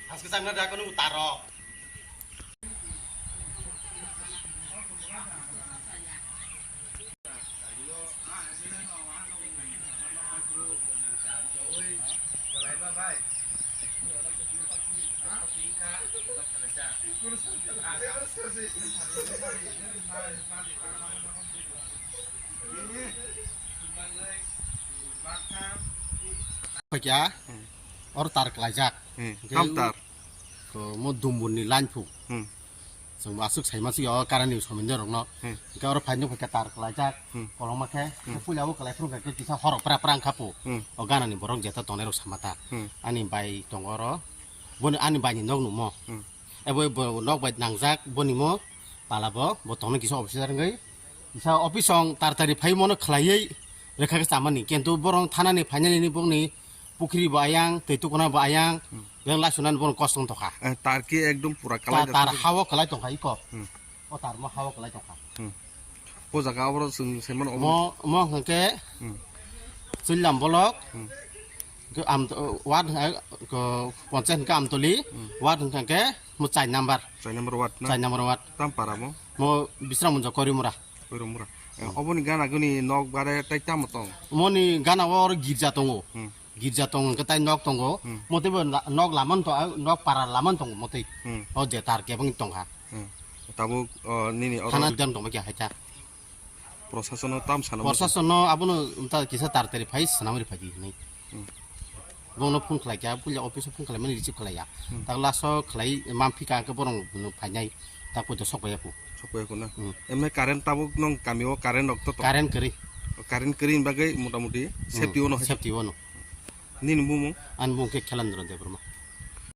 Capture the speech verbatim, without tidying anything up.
Haske changna da kono utaro. Paikha, hmm, or tar kelaijak. Hmm. Hingke ham tar? Ko mo Dumbur ni line phu. Hmm. Chwng bo aswk sai ma si o current ni somondo rok no. Hmm. Hingke oro phai nukho khe tar kelaijak. Hmm. Kolokma khe, hmm, puila o kelai phuru khe kisa horok pra pra wngkha phu. Hmm. O gana ni borok jeta tongnai rok sama ta. Hmm. Ani bai tongo oro. Boni ani bai ni nog numo. Hmm. Ebo bo nok bai nangjak boni mo pala bo, bo tongno kisa officer wngwi. Kisa office ong tar tari phai mono khlaiwi rekha khe chamani. Kintu borok thana ni phainani ni bongni pukhri bo ayang, twi tukuna bo ayang, hmm, beng lai sunani borok kosto wng tongkha. Eh, tar ki ekdom pura ta-, kalai tar hao kalai tongkha iko. Hmm. O tar mo hao kalai tongkha. Hmm. O jaga aboro chwng saiman obo. Mo, mo hwnkhe, hmm, Chullam bolok, hmm, ke am, ward hwnkhe, ke ponchayat hwnkhe Amtoli, hmm, ward hwnkhe mo char number. Char number ward na? Char number ward. Tam para mo? Mo Bisram Munja Korimura. Korimura. Eh, hmm, oboni gana guni nok bare tai tamo tong? Moni gana o girja tongo. Hmm. Girja tong hwnkhe tai nok tongo. Hmm. Mo teibo la-, nok laman to, ah, nok para laman tongo motwi. Hmm. O je tar kebeng tongkha. Hmm. Tabuk, oh, nini oro thana dan tongma kya haita. Prosasono tam sana mo? Prosasono abono ta kisa tar tari phai sanamri phai di hinwi. Hmm. Bono phone khlai kya, puila office o phone khlai mani receive khlai ya. Hmm. Tak laso khlai mamphi ka ke borong no phainai. Tak poito sok bai ya ku. Sok bai ya ku na? Hmm. Emne current tabuk nong kami o current rok to to? Current kwrwi. Current kwrwi bagwi motamuti, hmm, safety ono hai. Safety ono. Nini bumung? Ani bumung khe Khelandra Debbarma.